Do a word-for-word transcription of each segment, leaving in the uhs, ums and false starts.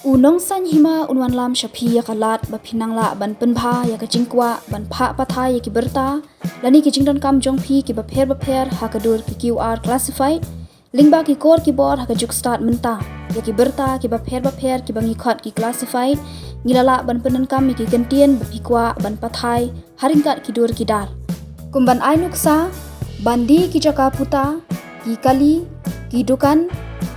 U Nongsaiñ Hima un wanlam sha phi ïa ka lad ba phin nang lah ban pynbha ïa ka jingkwah ban phah pathai ïa ki bynta lane ki jingdonkam jong phi kiba pher bapher ha ka dur ki QR classified, lyngba ki kor ki bor ha ka juk stad mynta. Ïa ki bynta kiba pher bapher kiba ngi khot ki classified, ngi la lah ban pyndonkam ïa ki kyntien ba phi kwah ban pathai ha ryngkat ki dur ki dar, kum ban ai nuksa, ban die ki jaka puta, ki kali, ki dukan,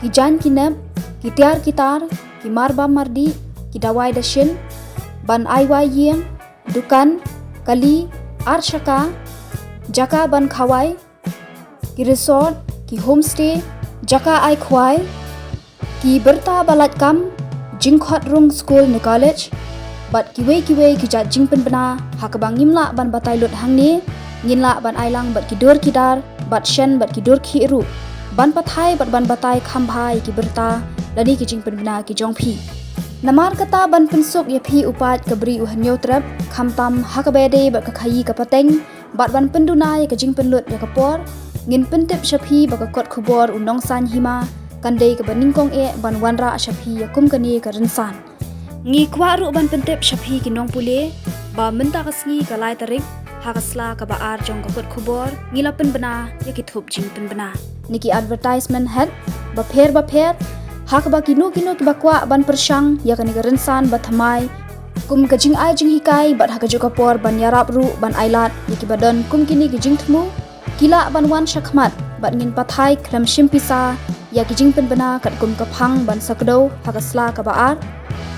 ki jaiñ ki nep, ki tiar ki tar, ki marbam mardih, ki dawai dashin, ban ai wai ïing, dukan, kali, ar shaka, jaka ban khawai, ki resort, ki homestay, jaka ai khwai, ki bynta ba lait kam, jingkhot rung skul ne college, bad kiwei kiwei ki jait jingpynbna ha kaba ngim lah ban batai lut hangne. Ngin lah ban ai lang bad ki dur ki dar, bad shen bad ki dur khih ruh, ban pathai bad ban batai kham bha ïa ki bynta lane ki jingpynbna ki jong phi. Namar kata, ban pynsuk ïa phi u paid ka Bri u Hynñiewtrep, khamtam ha kaba ïadei bad ka khaïi ka pateng, bad ban pynduna ïa ka jingpynlut ïa ka por, ngin pyntip sha phi ba ka kot khubor U Nongsaiñ Hima kan dei kaba nyngkong eh ban wanrah sha phi ïa kum kane ka rynsan. Ngi kwah ruh ban pyntip sha phi ki nongpule ba mynta ka sngi, ka lai tarik, ha ka sla kaba ar jong ka kot khubor, ngi la pynbna ïa ki thup jingpynbna ne ki advertisement head bapher bapher, ha kaba kino kino kiba kwah ban pyrshang ïa kane ka rynsan ba thymmai, kum ka jingai jinghikai, bad ha kajuh ka por ban ïarap ruh ban ailad ïa kiba don kum kine ki jingthmu, ki lah ban wan shakhmat, bad ngin pathai khlem shim pisa ïa ki jingpynbna katkum ka phang ban sa kdew ha ka sla kaba ar.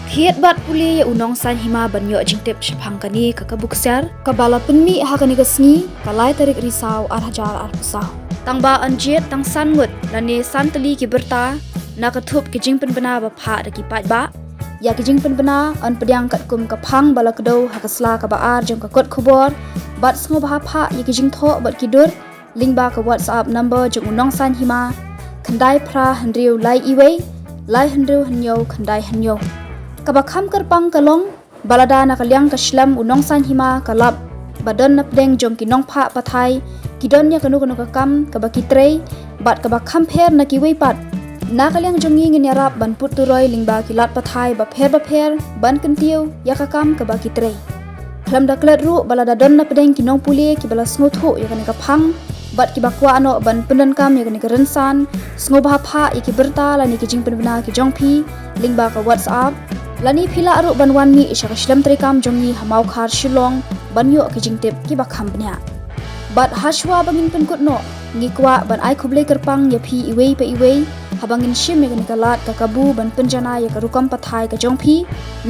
Thied bad pule ïa U Nongsaiñ Hima ban ïoh jingtip shaphang kane ka kabu ksiar kaba la pynmih ha kane ka sngi, ka lai tarik Risaw, ar hajar arphew saw. Tang ba yn jied tang san ngut lane san tylli ki bynta na ka thup ki jingpynbna ba phah da ki paidbah. Ïa ki jingpynbna yn pdiang katkum ka phang ba la kdew ha ka sla kaba ar jong ka kot khubor, bad sngewbha phah ïa ki jingthoh bad ki dur lyngba ka WhatsApp number jong U Nongsaiñ Hima: khyndai phra hynriew lai iwei, lai hynriew hynñiew khyndai hynñiew. Kaba kham kyrpang ka long ba lada na ka liang ka shlem U Nongsaiñ Hima ka lap ba don na pdeng jong ki nongphah pathai ki don ïa kano kano ka kam kaba ki trei, bad kaba kham pher na kiwei pat, na ka liang jong ngi ngin ïarap ban put turoi lyngba ki lad pathai bapher bapher ban kyntiew ïa ka kam kaba ki trei. Khlem da klet ruh, ba lada don na pdeng ki nongpule kiba la sngewthuh ïa kane ka phang bad kiba kwah noh ban pyndonkam ïa kane ka rynsan, sngewbha phah ïa ki bynta lane ki jingpynbna ki jong phi lyngba ka WhatsApp, lane phi lah ruh ban wan mih sha ka shlem treikam jong ngi ha Mawkhar, Shillong, ban ïoh ki jingtip kiba kham bniah. Bad hashwa ba ngin pynkut noh, ngi kwah ban ai khublei kyrpang ïa phi iwei pa iwei haba ngin shim ïa kane ka lad ka kabu ban pynjanai ïa ka rukom pathai ka jong phi.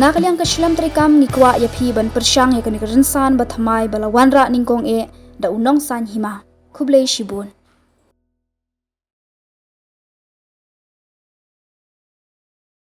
Na ka liang ka shlem treikam, ngi kwah ïa phi ban pyrshang ïa kane ka rynsan ba thymmai ba la wanrah nyngkong eh da U Nongsaiñ Hima. Khublei shibun.